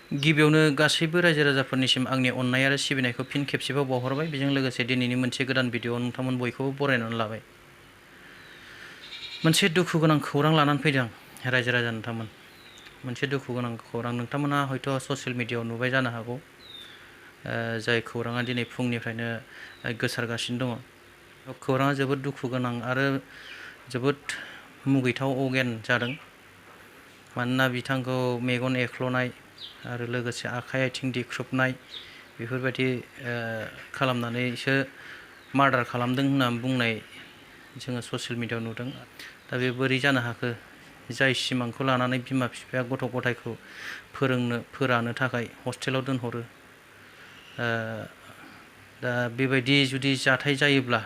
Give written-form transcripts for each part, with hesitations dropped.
गिबियावनो गासैबो रायजो राजाफोरनिसिम आंनि अननाय आरो सिबिनायखौ फिन खेबसेबाव बावहरबाय। बेजों लोगोसे दिनैनि मोनसे गोदान भिडिअ नोंथांमोन बयखौबो बरायनानै लाबाय। मोनसे दुखु गोनां खौरां लानानै फैदों रायजो राजा नोंथांमोन। मोनसे दुखु गोनां खौरां नोंथांमोना हयथ' ससियेल मिडियायाव नुबाय जानो हागौ। जाय खौराङा दिनै फुंनिफ्रायनो गोसारगासिनो दङ। खौराङा जोबोद दुखु गोनां आरो जोबोद मुगैथाव अगेन जादों। मानोना बिथांखौ मेगन एक्ल'नाय आरो लोगोसे आखाइ आथिं देख्रुबनाय बेफोरबायदि खालामनानैसो मार्डार खालामदों होननानै बुंनाय जोङो ससियेल मिडियायाव नुदों। दा बे बोरै जानो हाखो? जाय सिमांखौ लानानै बिमा बिफाया गथ' गथायखौ फोरानो थाखाय हस्टेलाव दोनहरो। दा बेबायदि जुदि जाथाय जायोब्ला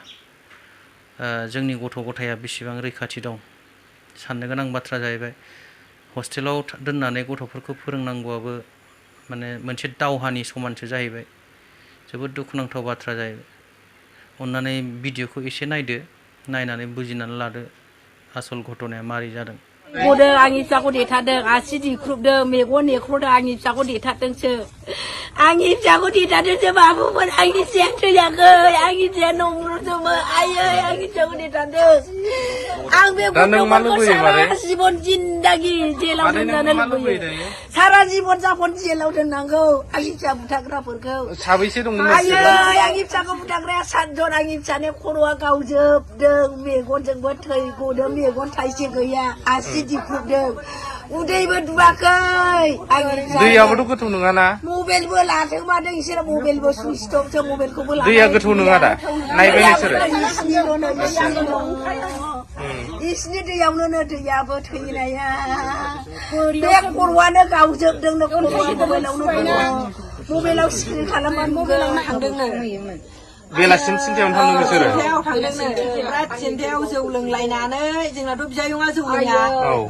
जोंनि गथ' गथाया बेसेबां रैखाथि दं साननो गोनां बाथ्रा जाहैबाय। हस्टेलाव दोननानै गथ'फोरखौ फोरोंनांगौआबो माने मोनसे दावहानि समानसो जाहैबाय। जोबोद दुखुनांथाव बाथ्रा जाहैबाय। अन्नानै भिडिअखौ एसे नायदो, नायनानै बुजिनानै लादो आसल घटनाया मारै जादों। गदों आंनि फिसाखौ देथारदों, आसि दिख्रुबदों, मेगन नेख्र'दों, आंनि फिसाखौ देथारदोंसो। आंनि फिसाखौ देथारदोंसो बाबुमोन, आंनि फिसाया थैयाखै, आंनि फिसाया नंग्रोदोंमोन। आयै आंनि फिसाखौ देथारदों। आं बे गथ'फोरखौ सारा जिबन जिन्दागि जेलाव दोनजानो लुबैयो। सारा जिबन जापन जेलाव दोननांगौ आंनि फिसा बुथारग्राफोरखौ। साबैसे दंमोन? आयै आंनि फिसाखौ बुथारग्राया 7 जन। आंनि फिसानि खर'आ गावजोबदों, मेगनजोंबो थै गदों, मेगन थाइसे गैया, आसि दिख्रुबदों, उदैबो दुवाखै। दैयाबोथ' गोथौ नङाना? मबाइलबो लादों मादों इसोर, मबाइलबो सुइच अफसो, मबाइलखौबो लादों। दैया गोथौ नङा दा? नायबाय नोंसोरो? इसनि दैयावनो दैयाबो थैनाया बे खर'आनो गावजोबदोंनो, मबाइलावनो मबाइलाव स्क्रिन खालामनानै मबाइलावनो थांदोंनो। बेलासिम सिन्थायावनो थांदों बिसोरो? बिराद चिन्थायाव जौ लोंलायनानै, जोंनाथ' बिजायंआ जौ लोङा,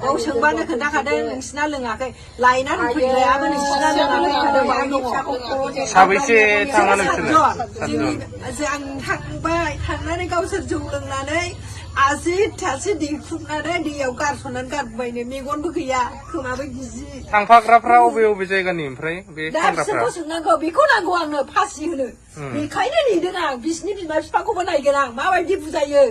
गाव सोंबानो खोन्थाखादों नोंसिना लोङाखै, लायनानै फैग्रायाबो नोंसिना लोङाखै। साबैसे थाङा नोंसोरनो? आं थांबाय, थांनानै गावसोर जौ लोंनानै आसि थासि देख्रुबनानै दैयाव गारसननानै गारबोबायनो। मेगनबो गैया, खोमाबो गिजि। थांफाग्राफ्रा अबे जायगानि ओमफ्राय बे खांग्राफ्रा? बिसोरखौ सोंनांगौ, बेखौ नांगौ आंनो फासि होनो। बेखायनो नेदों आं, बिसिनि बिमा बिफाखौबो नायगोन आं माबायदि बुजायो।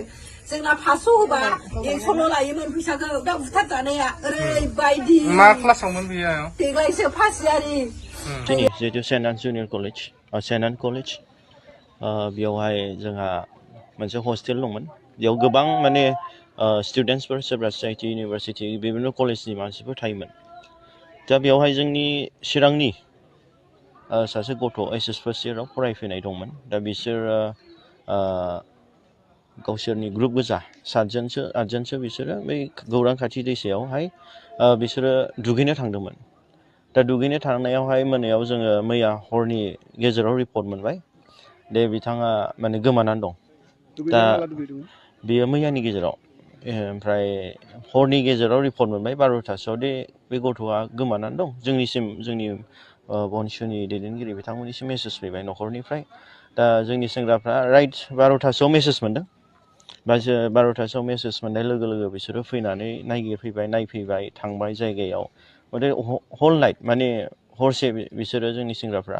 जोंना 500 होबा 100ल' लायोमोन फैसाखौ। दा बुथारजानाया ओरैबायदि। मा क्लासावमोन बियो? देग्लायसो फासियारि। दिनै जिहेतु saint Anne's junior college, saint Anne's college, बेयावहाय जोंहा मोनसे हस्टेल दंमोन। बेयाव गोबां माने स्टुडेन्टसफोर, सोरबा सिआइटि इउनिभारसिटि बेबायदिनो कलेजनि मानसिफोर थायोमोन। दा बेवहाय जोंनि चिरांनि सासे गथ' HS फार्स्ट इयाराव फरायफैनाय दंमोन। दा बिसोरो गावसोरनि ग्रुप गोजा 7जनसो बिसोरो बै गौरां खाथि दैसायावहाय बिसोरो दुगैनो थांदोंमोन। दा दुगैनो थांनायावहाय मोनायाव जोङो मैया हरनि गेजेराव रिपर्ट मोनबाय दे बिथाङा माने गोमानानै दं। दा बेयो मैयानि गेजेराव, ओमफ्राय हरनि गेजेराव रिपर्ट मोनबाय 12थासोआव दे बे गथ'आ गोमानानै दं। जोंनि बनसुनि दैदेनगिरि बिथांमोननिसिम मेसेज फैबाय न'खरनिफ्राय। दा जोंनि सेंग्राफ्रा राइट 12थासोआव मेसेज मोनदों। 12थासोआव मेसेज मोननाय लोगो लोगो बिसोरो फैनानै नायगिरफैबाय, नायफैबाय, थांबाय जायगायाव। हल नाइट माने हरसे बिसोरो जोंनि सेंग्राफ्रा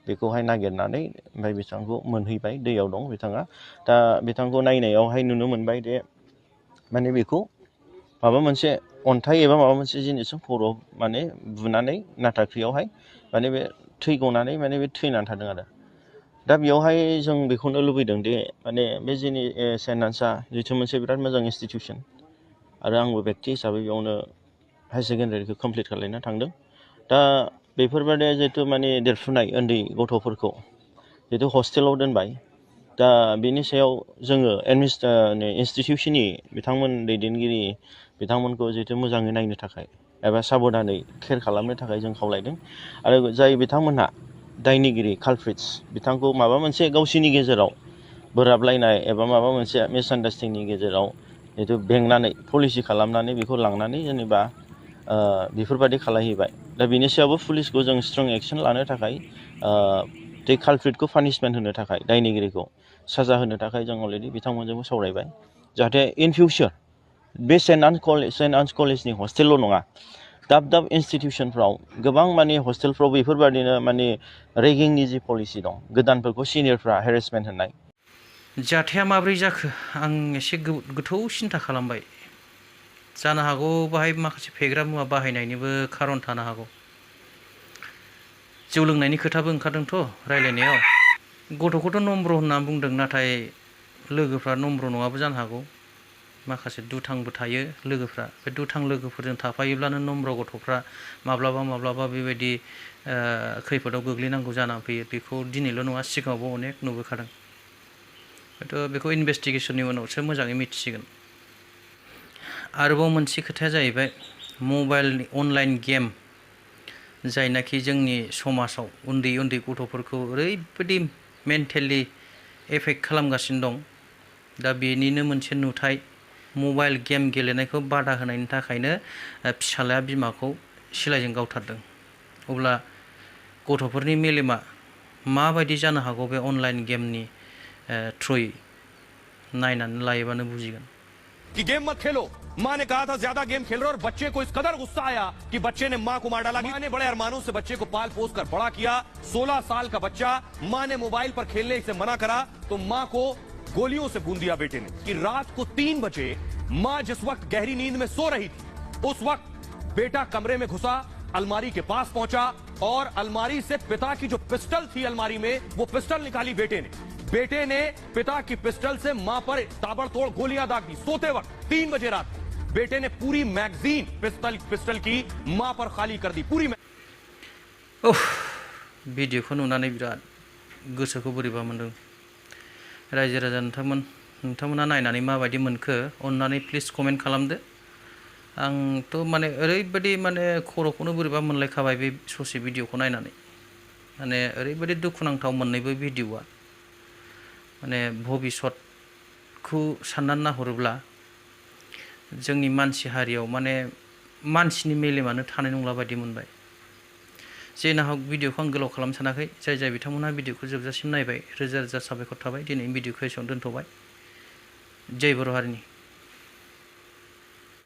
बेखौहाय नागिरनानै ओमफ्राय बिथांखौ मोनहैबाय, दैयाव दं बिथाङा। दा बिथांखौ नायनायावहाय नुनो मोनबाय दे माने बेखौ माबा मोनसे अन्थाइ एबा माबा मोनसे जिनिसजों खर'आव माने बुनानै नाथाख्रियावहाय माने बे थै गनानै माने बे थैनानै थादों आरो। दा बेयावहाय जों बेखौनो लुबैदों दे माने बे जोंनि सेन्ट आन्सआ जिहेथु मोनसे बिराद मोजां इनस्टिटिउसन, आरो आंबो बेक्ति हिसाबै बेयावनो हायार सेकेन्डारिखौ कमप्लिट खालामना थांदों। दा बेफोरबायदि जिहेतु माने देरफुनाय उन्दै गथ'फोरखौ जिहेतु हस्टेलाव दोनबाय, दा बेनि सायाव जोङो इनस्टिटिउसननि बिथांमोन दैदेनगिरि बिथांमोनखौ जिहेतु मोजाङै नायनो थाखाय एबा साबधानै केयार खालामनो थाखाय जों खावलायदों। आरो जाय बिथांमोनहा दायनिगिरि कालप्रिट्स, बिथांखौ माबा मोनसे गावसोरनि गेजेराव बोराबलायनाय एबा माबा मोनसे मिसआन्डारस्टेन्डिंनि गेजेराव जिहेतु बेंनानै पलिसि खालामनानै बेखौ लांनानै जेनेबा बेफोरबायदि खालामहैबाय। दा बेनि सायावबो पुलिसखौ जों स्ट्रं एक्सन लानो थाखाय, बे कालप्रिटखौ पानिशमेन्ट होनो थाखाय, दायनिगिरिखौ साजा होनो थाखाय जों अलरेडि बिथांमोनजोंबो सावरायबाय। जाहाथे इन फिउचार बे सेन्ट आन्स कलेजनि हस्टेलल' नङा, दाब दाब इनस्टिटिउसनफ्राव गोबां माने हस्टेलफ्राव बेफोरबायदिनो माने रेगिंनि जि पलिसि दं गोदानफोरखौ सिनियरफ्रा हेरेसमेन्ट होनाय जाथाया माब्रै जाखो आं एसे गोथौ सिन्था खालामबाय जानो हागौ बाहाय माखासे फेग्रा मुवा बाहायनायनिबो खारन थानो हागौ जौ लोंनायनि खोथाबो ओंखारदोंथ' रायलायनायाव गथ'खौथ' नम्र होनना बुंदों नाथाय लोगोफ्रा नम्र नङाबो जानो हागौ माखासे दुथांबो थायो लोगोफ्रा बे दुथां लोगोफोरजों थाफायोब्लानो नम्र गथ'फ्रा माब्लाबा बेबायदि खैफोदाव गोग्लैनांगौ जानानै फैयो बेखौ दिनैल' नङा सिगाङावबो अनेक नुबोखादों हयथ' बेखौ इनभेस्टिगेसननि उनावसो मोजाङै मिथिसिगोन आरोबाव मोनसे खोथाया जाहैबाय मबाइलनि अनलाइन गेम जायनाखि जोंनि समाजाव उन्दै उन्दै गथ'फोरखौ ओरैबायदि मेन्टेलि एफेक्ट खालामगासिनो दं दा बेनिनो मोनसे नुथाय मबाइल गेम गेलेनायखौ बादा होनायनि थाखायनो फिसालाया बिमाखौ सिलाइजों गावथारदों अब्ला गथ'फोरनि मेलेमा माबायदि जानो हागौ बे अनलाइन गेमनि थ्रुयै नायनानै लायोबानो बुजिगोन कि गेम मत खेलो माँ ने कहा था ज्यादा गेम खेल रहे और बच्चे को इस कदर गुस्सा आया कि बच्चे ने माँ को मार डाला माँ ने बड़े अरमानों से बच्चे को पाल पोस कर बड़ा किया 16 साल का बच्चा माँ ने मोबाइल पर खेलने से मना करा तो माँ को गोलियों से भून दिया बेटे ने कि रात को 3 बजे माँ जिस वक्त गहरी नींद में सो रही थी उस वक्त बेटा कमरे में घुसा अलमारी के पास पहुंचा और अलमारी से पिता की जो पिस्टल थी अलमारी में वो पिस्टल निकाली बेटे ने पिता की पिस्टल से मां पर ताबड़तोड़ गोलियां दाग दी सोते वक्त 3 बजे रात बेटे ने पूरी मैगजीन पिस्टल की मां पर खाली कर दी पूरी भिडिअखौ नुनानै बिराद गोसोखौ बोरैबा मोनदों रायजो राजा नोंथांमोना नायनानै माबायदि मोनखो अननानै प्लिज कमेन्ट खालामदो आंथ' माने ओरैबायदि माने खर'खौनो बोरैबा मोनलायखाबाय बे ससे भिडिअखौ नायनानै माने ओरैबायदि दुखुनांथाव मोननैबो भिडिअआ माने भबिसतखौ साननानै नाहरोब्ला जोंनि मानसि हारियाव माने मानसिनि मेलेमानो थानाय नंला बायदि मोनबाय जेना हक भिडिअखौ आं गोलाव खालामनो सानाखै जाय बिथांमोनहा भिडिअखौ जोबजासिम नायबाय रोजा रोजा साबायखर थाबाय दिनै भिडिअखौ एसेयावनो दोनथ'बाय जय बर' हारिनि